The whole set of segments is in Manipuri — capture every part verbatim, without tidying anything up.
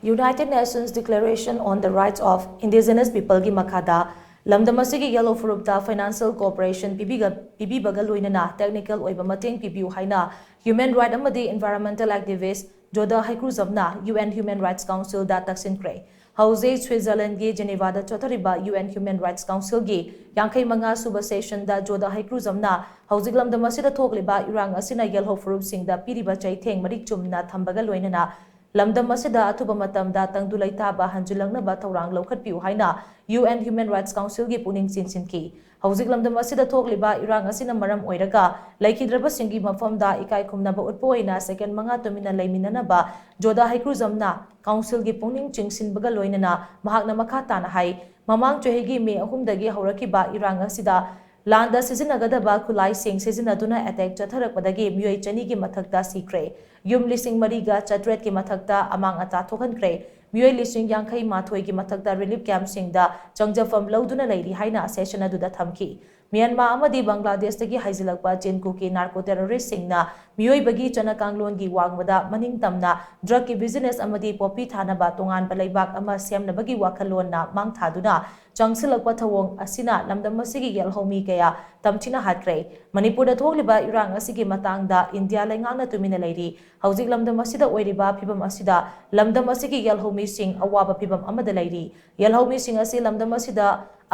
United Nations Declaration on the Rights of Indigenous Peopleꯒꯤ ꯃꯈꯥꯗ ꯂꯝꯗꯝ ꯑꯁꯤꯒꯤ ꯌꯦꯜꯍꯧ ꯐꯨꯔꯨꯞꯇ financial cooperation ꯄꯤꯕꯤꯕꯒ ꯂꯣꯏꯅꯅ technical ꯑꯣꯏꯕ ꯃꯇꯦꯡ ꯄꯤꯕꯤꯌꯨ ꯍꯥꯏꯅ human right ꯑꯃꯗꯤ environmental activist ꯖꯣꯗꯥ ꯍꯩꯀ꯭ꯔꯨꯖꯝꯅ UN Human Rights Councilꯗ ꯇꯛꯁꯤꯟꯈ꯭ꯔꯦ꯫ ꯍꯧꯖꯤꯛ ꯁ꯭ꯋꯤꯖꯔꯂꯦꯟꯒꯤ ꯖꯦꯅꯤꯚꯥꯗ ꯆꯠꯊꯔꯤꯕ UN Human Rights Councilꯒꯤ ꯌꯥꯡꯈꯩ ꯃꯉꯥ ꯁꯨꯕ sessionꯗ ꯖꯣꯗꯥ ꯍꯩꯀ꯭ꯔꯨꯖꯝꯅ ꯍꯧꯖꯤꯛ ꯂꯝꯗꯝ ꯑꯁꯤꯗ ꯊꯣꯛꯂꯤꯕ ꯏꯔꯥꯡ ꯑꯁꯤꯅ ꯌꯦꯜꯍꯧ ꯐꯨꯔꯨꯞꯁꯤꯡꯗ ꯄꯤꯔꯤꯕ ꯆꯩꯊꯦꯡ ꯃꯔꯤꯛ ꯆꯨꯝꯅ ꯊꯝꯕꯒ ꯂꯣꯏꯅꯅ ꯂꯝꯗꯝ ꯑꯁꯤꯗ ꯑꯊꯨꯕ ꯃꯇꯝꯗ ꯇꯪꯗꯨ ꯂꯩꯇꯥꯕ ꯍꯟꯖꯤꯜꯂꯛꯅꯕ ꯊꯧꯔꯥꯡ ꯂꯧꯈꯠꯄꯤꯌꯨ ꯍꯥꯏꯅ UN Human Rights Councilꯒꯤ ꯄꯨꯛꯅꯤꯡ ꯆꯤꯡꯁꯤꯟꯈꯤ꯫ ꯍꯧꯖꯤꯛ ꯂꯝꯗꯝ ꯑꯁꯤꯗ ꯊꯣꯛꯂꯤꯕ ꯏꯔꯥꯡ ꯑꯁꯤꯅ ꯃꯔꯝ ꯑꯣꯏꯔꯒ ꯂꯩꯈꯤꯗ꯭ꯔꯕꯁꯤꯡꯒꯤ ꯃꯐꯝꯗ ꯏꯀꯥꯏ ꯈꯨꯝꯅꯕ ꯎꯠꯄ ꯑꯣꯏꯅ second ꯃꯉꯥ ꯇꯨꯃꯤꯟꯅ ꯂꯩꯃꯤꯟꯅꯅꯕ ꯖꯣꯗꯥ ꯍꯩꯀ꯭ꯔꯨꯖꯝꯅ councilꯒꯤ ꯄꯨꯛꯅꯤꯡ ꯆꯤꯡꯁꯤꯟꯕꯒ ꯂꯣꯏꯅꯅ ꯃꯍꯥꯛꯅ ꯃꯈꯥ ꯇꯥꯅ ꯍꯥꯏ, ꯃꯃꯥꯡ ꯆꯍꯤꯒꯤ ꯃꯦ ꯑꯍꯨꯝꯗꯒꯤ ꯍꯧꯔꯛꯈꯤꯕ ꯏꯔꯥꯡ ꯑꯁꯤꯗ ꯂꯥꯟꯗ ꯁꯤꯖꯤꯟꯅꯒꯗꯕ ꯈꯨꯠꯂꯥꯏꯁꯤꯡ ꯁꯤꯖꯤꯟꯅꯗꯨꯅ attack ꯆꯠꯊꯔꯛꯄꯗꯒꯤ ꯃꯤꯑꯣꯏ ꯆꯅꯤꯒꯤ ꯃꯊꯛꯇ ꯁꯤꯈ꯭ꯔꯦ꯫ ꯌꯨꯝ ꯂꯤꯁꯤꯡ ꯃꯔꯤꯒ ꯆꯥꯇ꯭ꯔꯦꯠꯀꯤ ꯃꯊꯛꯇ ꯑꯃꯥꯡ ꯑꯇꯥ ꯊꯣꯛꯍꯟꯈ꯭ꯔꯦ꯫ ꯃꯤꯑꯣꯏ ꯂꯤꯁꯤꯡ ꯌꯥꯡꯈꯩ ꯃꯥꯊꯣꯏꯒꯤ ꯃꯊꯛꯇ relief campꯁꯤꯡꯗ ꯆꯪꯖꯐꯝ ꯂꯧꯗꯨꯅ ꯂꯩꯔꯤ ꯍꯥꯏꯅ session ꯑꯗꯨꯗ ꯊꯝꯈꯤ꯫ ꯃ꯭ꯌꯥꯟꯃꯥꯔ ꯑꯃꯗꯤ ꯕꯪꯒ꯭ꯂꯥꯗꯦꯁꯇꯒꯤ ꯍꯥꯏꯖꯤꯜꯂꯛꯄ ꯆꯤꯟ ꯀꯨꯀꯤ narco terroristꯁꯤꯡꯅ ꯃꯤꯑꯣꯏꯕꯒꯤ ꯆꯠꯅꯀꯥꯡꯂꯣꯟꯒꯤ ꯋꯥꯡꯃꯗ ꯃꯅꯤꯡ ꯇꯝꯅ drugꯀꯤ business ꯑꯃꯗꯤ poppy ꯊꯥꯅꯕ ꯇꯣꯉꯥꯟꯕ ꯂꯩꯕꯥꯛ ꯑꯃ ꯁꯦꯝꯅꯕꯒꯤ ꯋꯥꯈꯜꯂꯣꯟꯅ ꯃꯥꯡ ꯊꯥꯗꯨꯅ ꯆꯪꯁꯤꯜꯂꯛꯄ ꯊꯧꯑꯣꯡ ꯑꯁꯤꯅ ꯂꯝꯗꯝ ꯑꯁꯤꯒꯤ ꯌꯦꯜꯍꯧꯃꯤ ꯀꯌꯥ ꯇꯝꯊꯤꯅ ꯍꯥꯠꯈ꯭ꯔꯦ꯫ ꯃꯅꯤꯄꯨꯔꯗ ꯊꯣꯛꯂꯤꯕ ꯏꯔꯥꯡ ꯑꯁꯤꯒꯤ ꯃꯇꯥꯡꯗ ꯏꯟꯗꯤꯌꯥ ꯂꯩꯉꯥꯛꯅ ꯇꯨꯃꯤꯟꯅ ꯂꯩꯔꯤ꯫ ꯍꯧꯖꯤꯛ ꯂꯝꯗꯝ ꯑꯁꯤꯗ ꯑꯣꯏꯔꯤꯕ ꯐꯤꯕꯝ ꯑꯁꯤꯗ ꯂꯝꯗꯝ ꯑꯁꯤꯒꯤ ꯌꯦꯜꯍꯧꯃꯤꯁꯤꯡ ꯑꯋꯥꯕ ꯐꯤꯕꯝ ꯑꯃꯗ ꯂꯩꯔꯤ꯫ ꯌꯦꯜꯍꯧꯃꯤꯁꯤꯡ ꯑꯁꯤ ꯂꯝꯗꯝ ꯑꯁꯤꯗ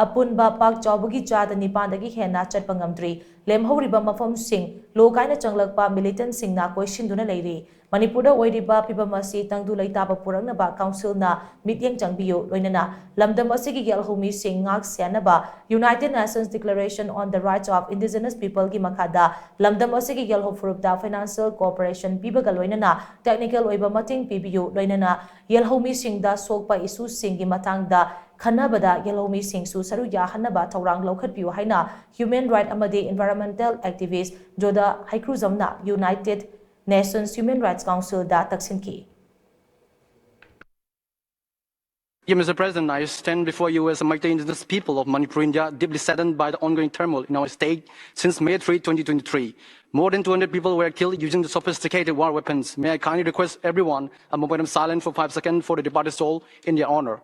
ꯑꯄꯨꯟꯕ ꯄꯥꯛ ꯆꯥꯎꯕꯒꯤ ꯆꯥꯗ ꯅꯤꯄꯥꯟꯗꯒꯤ ꯍꯦꯟꯅ ꯆꯠꯄ ꯉꯝꯗ꯭ꯔꯤ꯫ ꯂꯦꯝꯍꯧꯔꯤꯕ ꯃꯐꯝꯁꯤꯡ ꯂꯣ ꯀꯥꯏꯅ ꯆꯪꯂꯛꯄ militantꯁꯤꯡꯅ ꯀꯣꯏꯁꯤꯟꯗꯨꯅ ꯂꯩꯔꯤ꯫ ꯃꯅꯤꯄꯨꯔꯗ ꯑꯣꯏꯔꯤꯕ ꯐꯤꯕꯝ ꯑꯁꯤ ꯇꯪꯗꯨ ꯂꯩꯇꯥꯕ ꯄꯨꯔꯛꯅꯕ councilꯅ ꯃꯤꯠꯌꯦꯡ ꯆꯪꯕꯤꯌꯨ, ꯂꯣꯏꯅꯅ ꯂꯝꯗꯝ ꯑꯁꯤꯒꯤ ꯌꯦꯜꯍꯧꯃꯤꯁꯤꯡ ꯉꯥꯛ ꯁꯦꯟꯅꯕ United Nations Declaration on the Rights of Indigenous Peopleꯒꯤ ꯃꯈꯥꯗ ꯂꯝꯗꯝ ꯑꯁꯤꯒꯤ ꯌꯦꯜꯍꯧ ꯐꯨꯔꯨꯞꯇ financial cooperation ꯄꯤꯕꯒ ꯂꯣꯏꯅꯅ technical ꯑꯣꯏꯕ ꯃꯇꯦꯡ ꯄꯤꯕꯤꯌꯨ, ꯂꯣꯏꯅꯅ ꯌꯦꯜꯍꯧꯃꯤꯁꯤꯡꯗ ꯁꯣꯛꯄ issueꯁꯤꯡꯒꯤ ꯃꯇꯥꯡꯗ ꯈꯟꯅꯕꯗ ꯌꯦꯜꯍꯧꯃꯤꯁꯤꯡꯁꯨ ꯁꯔꯨꯛ ꯌꯥꯍꯟꯅꯕ ꯊꯧꯔꯥꯡ ꯂꯧꯈꯠꯄꯤꯌꯨ ꯍꯥꯏꯅ human right ꯑꯃꯗꯤ environmental activist ꯖꯣꯗꯥ ꯍꯩꯀ꯭ꯔꯨꯖꯝꯅ United Nations Human Rights Councilꯗ ꯇꯛꯁꯤꯟꯈꯤ꯫ Here, Mister President, I stand before you as a mighty indigenous people of Manipur, India, deeply saddened by the ongoing turmoil in our state since May three, twenty twenty-three. More than two hundred people were killed using the sophisticated war weapons. May I kindly request everyone a moment of silence for five seconds for the departed soul in their honor.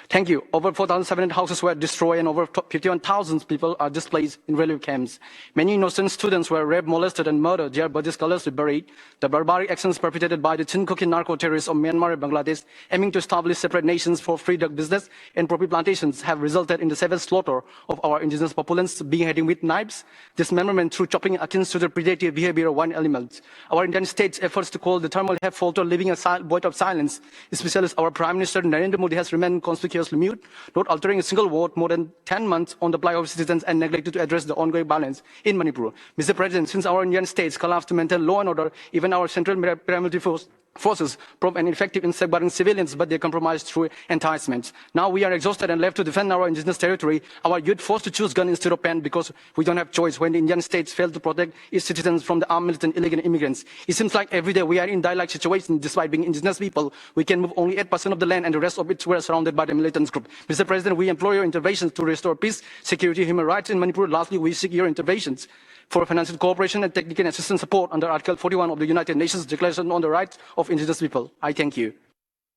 Thank you. Over four thousand seven hundred houses were destroyed and over fifty-one thousand people are displaced in relief camps. Many innocent students were raped, molested, and murdered, their bodies colorlessly buried. The barbaric actions perpetrated by the Chin Kukki narco-terrorists of Myanmar and Bangladesh, aiming to establish separate nations for free drug business and poppy plantations, have resulted in the savage slaughter of our indigenous populace, beheading with knives, dismemberment through chopping, akin to the predator behavior of one element. Our Indian state's efforts to quell the turmoil have faltered, leaving a sil- void of silence. Especially our Prime Minister Narendra Modi has remained conspicuously mute, not uttering a single word more than ten months on the plight of citizens and neglected to address the ongoing violence in Manipur. Mister President, since our Indian states collapsed to maintain law and order, even our central para- paramilitary force forces prompt and effective in safeguarding civilians, but they compromise through enticements. Now we are exhausted and left to defend our indigenous territory. Our youth forced to choose gun instead of pen because we don't have choice when the Indian states fail to protect its citizens from the armed militant illegal immigrants. It seems like every day we are in die-like situation. Despite being indigenous people, we can move only eight percent of the land and the rest of it were surrounded by the militant group. Mister President, we implore your intervention to restore peace, security, human rights in Manipur. Lastly, we seek your interventions for financial cooperation and technical assistance support under Article forty-one of the United Nations Declaration on the Rights of Indigenous People. I thank you.